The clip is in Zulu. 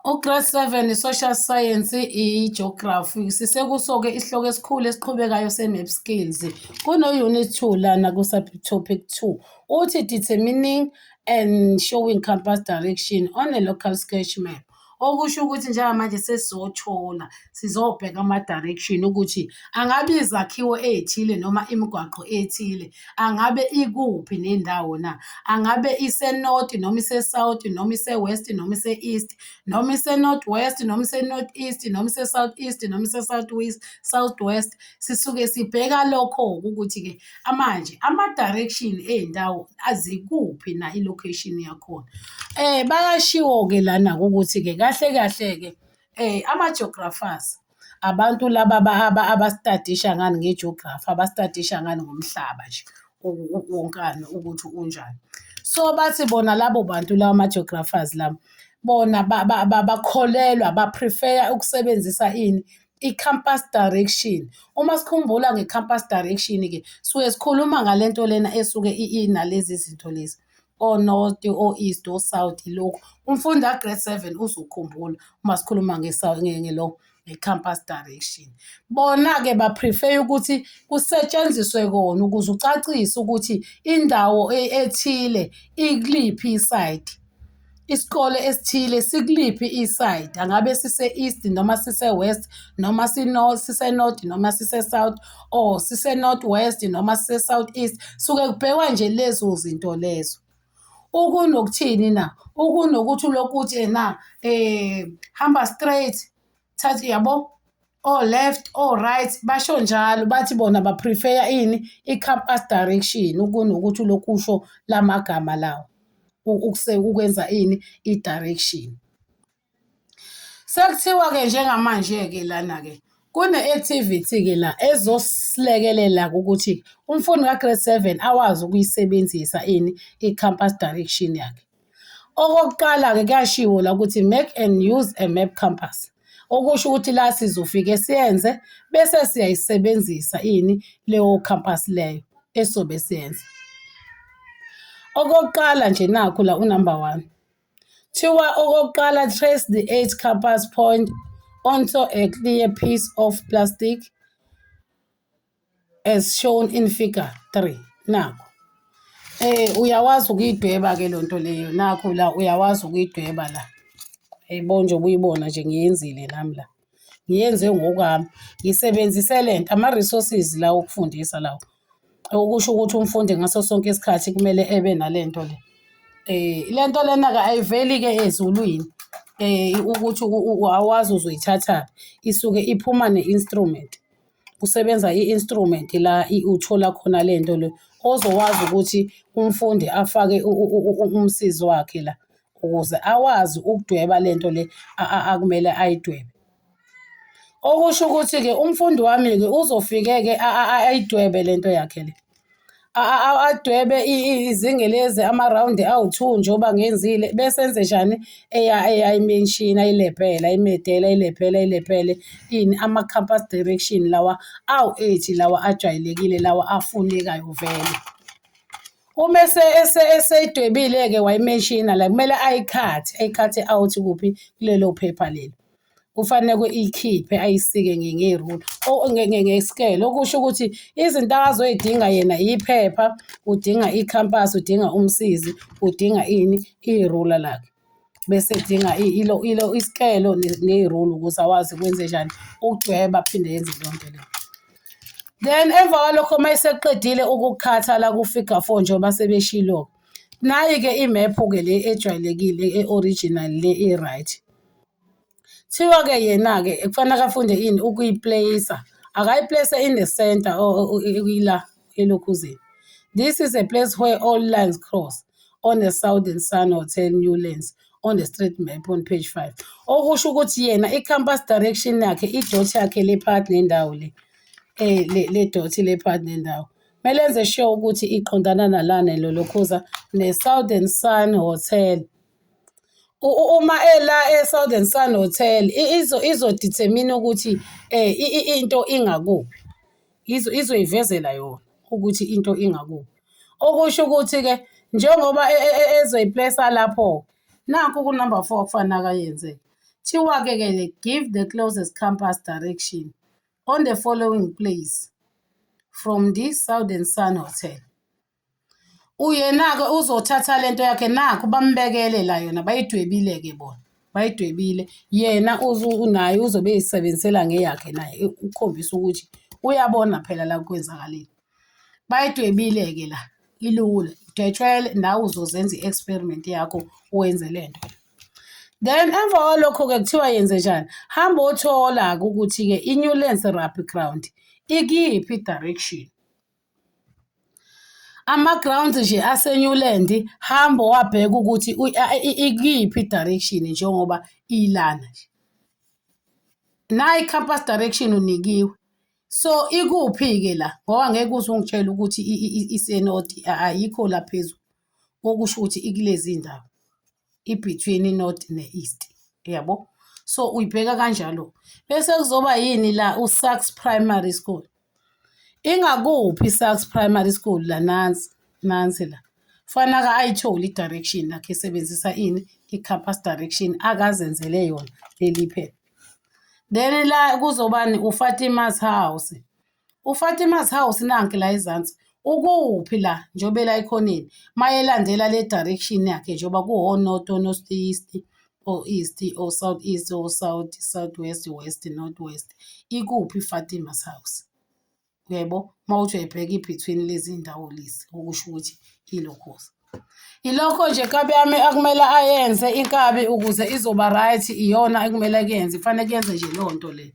U-Grade 7, i-Social Science, i-Geography. Sisekuso-ke isihloko esikhulu esiqhubekayo se-map skills. Kuno-unit 2 lana ku-subtopic 2. Uthi determining and showing compass direction on a local sketch map. Okusho ukuthi njengamanje sesizothola, sizobheka ama-direction ukuthi angabe izakhiwo ey'thile noma imigwaqo ethile angabe ikuphi nendawo na? Angabe ise-north noma ise-south noma ise-west noma ise-east noma ise-north west noma ise-north east noma ise-south east noma ise-south west, south west. Sisuke sibheka lokho-ke ukuthi-ke manje ama-direction ey'ndawo azikuphi na, i-location yakhona. Bayashiwo-ke lana ukuthi-ke kahle kahle-ke ama-geographers, abantu laba abastadisha ngani, nge-geography, abastadisha ngani, ngomhlaba nje wonkana ukuthi unjani. So bathi bona labo bantu laba, ama-geographers laba, bona bakholelwa, ba-prefer-a ukusebenzisa ini? I-compass direction. Uma sikhumbula nge-compass direction-ke, suke sikhuluma ngale nto lena esuke inalezi zinto lezi, o-north, o-east, o-south, lokhu. Umfundi ka-grade 7 uzokhumbula uma sikhuluma ngelo nge-compass direction. Bona-ke ba-prefer ukuthi kusetshenziswe kona ukuze ucacise ukuthi indawo ethile ikuliphi isayidi. Isikole esithile sikuliphi isayidi, angabe sise-east noma sise-west noma sise-north noma sise-south or sise-north west noma sise-south east. Suke kubhekwa nje lezo zinto lezo. Ukunokuthini na? Ukunokuthi ulokhu uthi ena hamba straight, thatha, yabo, o-left, o-right, basho njalo, bathi bona ba-prefer-a ini? I-compass direction kunokuthi ulokhu usho la magama lawa ukwenza ini? I-direction. Sekuthiwa-ke njengamanje-ke lana-ke kune-activity-ke la ezosilekelela ukuthi umfundi ka-grade 7 awazi ukuyisebenzisa ini? I-compass direction yakhe. Okokuqala-ke, kuyashiwo la ukuthi make and use a map compass. Okusho ukuthi la sizofike siyenze bese siyayisebenzisa ini? Leyo compass leyo esizobe siyenza. Okokuqala nje, nakhu la u-number 1. Kuthiwa okokuqala, trace the eight compass point onto a clear piece of plastic as shown in figure 3. Nakhu. Uyawazi ukuyidweba ke lonto leyo. Nakhu la, uyawazi ukuyidweba la. Yayibona nje, ubuyibona nje, ngiyenzile nami la. Ngiyenze ngokwami. Ngisebenzise lento, ama-resources la okufundisa lawo. Okusho ukuthi umfundi ngaso sonke isikhathi kumele ebe nalento le. Le nto lena-ke ayiveli-ke ezulwini ukuthi awazi uzoyithathaphi, isuke iphuma ne-instrument. Kusebenza i-instrument la uthola khona le nto le ozokwazi ukuthi umfundi afake umsizi wakhe la ukuze awazi ukudweba le nto le akumele ayidwebe. Okusho ukuthi-ke umfundi wami-ke uzofike-ke ayidwebe le nto yakhe le. Adwebe izingelezi, amarawundi awu-2 njengoba ngenzile, bese enze njani? Eyayi-mention-a, ayi-label-e, ayimedele, ayi-label-e, ayi-label-e ini? Ama-compass direction lawa awu-8 lawa ajwayelekile, lawa afunekayo vele. Uma eseyidwebile-ke, wayi-mention-a la, kumele ayi-cut-e, ayi-cut-e out kuphi? Kulelo phepha lelo. Kufanele iyikhiphe, ayisike ngerula, ngesikelo. Okusho ukuthi izinto akazoyidinga yena iphepha, udinga ikhampasi, udinga umsizi, udinga ini? Irula lakhe. Bese edinga ilo isikelo nerula ukuze awazi ukwenzenjani? Ukudweba, aphinde yenze leyo nto leyo. Then emva kwalokho, uma eseqedile uku-cut-a la ku-figure 4 njengoba sebeshilo, nayi-ke imephu-ke le ejwayelekile, e-original le e-right. Kuthiwa-ke yena-ke kufanele afunde ini? Ukuyi-place-a. Akayi-place-e in the center ila elokhuzeni. This is a place where all lines cross on the Southern Sun Hotel, Newlands, on the street map on page 5. Okusho ukuthi yena i-compass direction yakhe, i-dot yakhe le phakathi nendawo le, le dot le phakathi nendawo. Kumele enze sure ukuthi iqondana nalana lolokhuza ne-Southern Sun Hotel. Uma ela e-Southern Sun Hotel, izo-determine ukuthi into ingakuphi. Izoyivezela yona ukuthi into ingakuphi. Okusho ukuthi-ke njengoba ezoyi-place-a lapho, nakhu ku-number 4 kufanele akayenze. Kuthiwa-ke ke give the closest compass direction on the following place from the Southern Sun Hotel. Uyena-ke uzothatha lento yakhe, nakhu bambekele la yona, bayidwebile-ke bona, bayidwebile. Yena naye uzobe eyisebenzisela ngeyakhe naye ukukhombisa ukuthi uyabona phela la kwenzakaleni. Bayidwebile-ke la, ilula, idwetshwele nawe uzozenza i-experiment yakho wenze le nto. Then emva kwalokho-ke kuthiwa yenze njani? Hamba othola-ke ukuthi-ke i-Newlands Rugby Ground ikuyiphi i-direction. Ama-grounds nje ase-Newland, hamba wabheka ukuthi ikuyiphi i-direction njengoba ilana nje. Nayi i-compass direction unikiwe. So ikuphi-ke la? Ngoba ngeke uze ungitshele ukuthi ise-north, ayikho la phezulu. Okusho ukuthi ikulezi ndawo, i-between i-north ne-east, uyabo? So uyibheka kanjalo. Bese kuzoba yini la u-Sachs Primary School. Ingakuphi i-Sachs Primary School la? Nansi, nansi la. Fanaka ayithole i-direction lakhe esebenzisa ini? I-compass direction akazenzele yona leli phepha. Then la kuzobani? UFatima's house. UFatima's house nanki la ezansi. Ukuphi la njengoba la ekhoneni? Mayelandela le direction yakhe njengoba kuwo-north, o-north east, o-east, o-south east, o-south, south west, west, north west. Ikuphi iFatima's house? Uyaybo? Uma uthi uyayibheka i-between lezi ndawo lezi, okusho ukuthi ilokhoza. Ilokho nje nkabi yami akumele ayenze inkabi ukuze izoba right, iyona ekumele kuyenze, kufanele kuyenze nje leyo nto leyo.